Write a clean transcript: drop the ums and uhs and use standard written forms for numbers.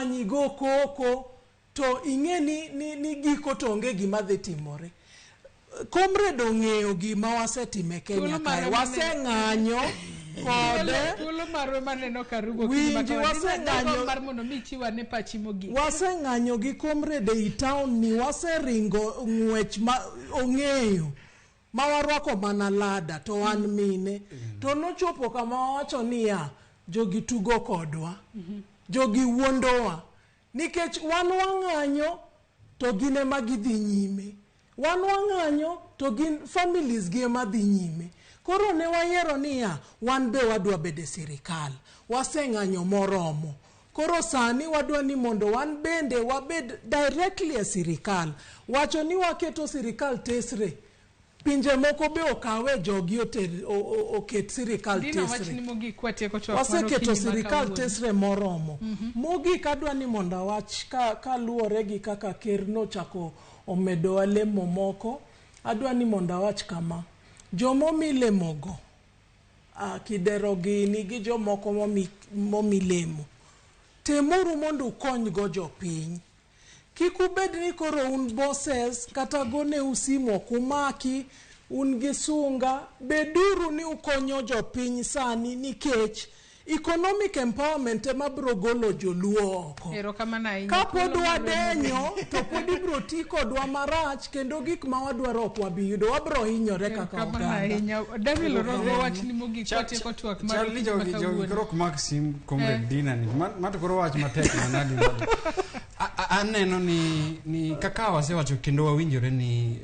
ing'any igo koko to ing'e ni, ni, ni giko to onge gima dhi timore. Comrade ong'eyo gima wasetimo e Kenya Thuolo kae. marwa Waseng'anyo kode. Thuolo marwa maneno ka rumo. Winji, waseng'anyo- mar mondo mi ichiw ane pachi mogik. Waseng'anyo gi comrade ei town ni waseringo ng'wech ma ong'eyo ma warwako mana lada to wan mine. To nochopo kama wawacho niya, jogi tugo kodwa. Jogi wuondowa. Nikech wan wang'anyo to gin ema gidhi nyime. Wan wang'anyo to gin families gi ema dhi nyime. Koro ne wayiero niya, wan be wadwa bedo e sirikal. Waseng'anyo moromo. Koro sani wadwa ni mondo wan bende wabed directly e sirikal. Wacho ni waketo sirikal tesre. Pinje moko be okawe jogi oter, oket sirikal Dina tesre. wachni mogik kwatieko twak mar Waseketo okinyi ma sirikal kawuono. tesre moromo. Mogik adwa ni mondo awach ka kaluwore gi kaka ker nochako omedowa lemo moko, adwa ni mondo awach kama. Jomomi lemogo, Kidero gini gi jomoko momi, momi lemo, temuru mondo ukonygo jopiny. Kik ubed ni koro un bosses kata goneu simu ok umaki, un gi sunga. Beduru ni ukonyo jopiny sani nikech economic empowerment ema biro golo joluo oko. Erokamano ahinya. Kapod Thuolo marwa wadenyo to pod ibiro ti kodwa marach kendo gik ma wadwaro ok wabi yudo. Wabiro hinyore kaka Erokamano oganda. ahinya. Daniel Orogo wachni mogik kwatieko twak mar Chal ni okinyi ma jogi jogi kawuono. koro ok mak sim comrade Eh. Dina ni. Ma to koro wach matek manadi. Aneno ni kaka wasewacho kendo wawinjore ni